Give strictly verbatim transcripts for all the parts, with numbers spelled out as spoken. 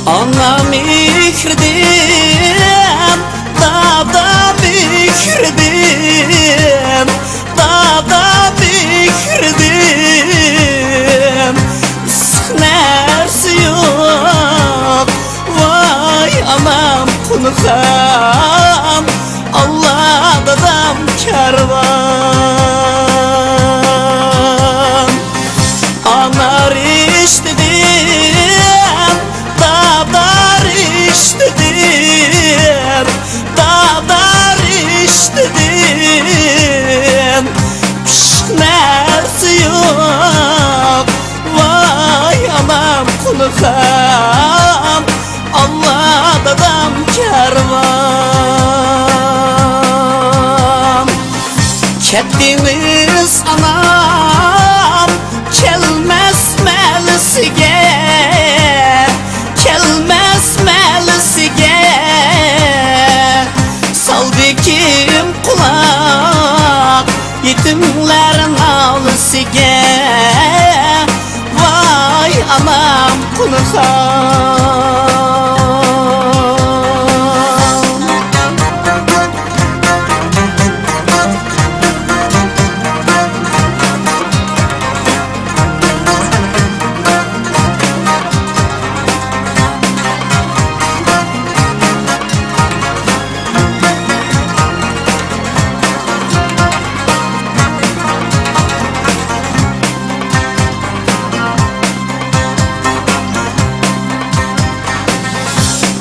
ئانا مېھرىدىن، دادا مېھرىدىن، دادا مېھرىدىن ئىسسىق نەرسە يوق. ۋاي ئانام قۇنىخام، ئاللا دادام كارۋان. ئانا رىشتىدىن، دادا رىشتىدىن، دادا رىشتىدىن پىششىق نەرسە يوق. ۋاي ئانام قۇنىخام، ئاللا دادام كارۋان. كەتتىڭىز ئانام كەلمەس مەلىسىگە، كەلمەس مەلىسىگە. سالدى كىم قۇلاق يېتىملەر نالىسىگە؟ ۋاي ئانام قۇنىخام.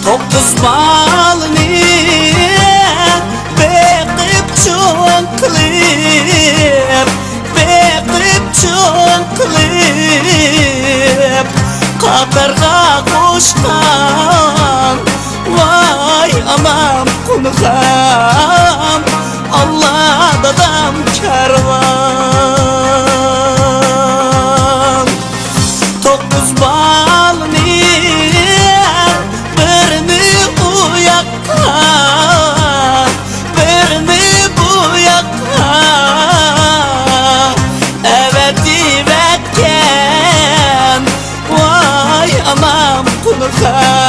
توققۇز بالىنى بېقىپ چوڭ قىلىپ، بېقىپ چوڭ قىلىپ، قاتارغا قوشقان. ۋاي ئانام قۇنىخام، ئاللا دادام كارۋان. توققۇز بالىنى، بىرنى ئۇ ياققا، بىرنى بۇ ياققا ئەۋەتىۋەتكەن. ۋاي ئانام قۇنىخام.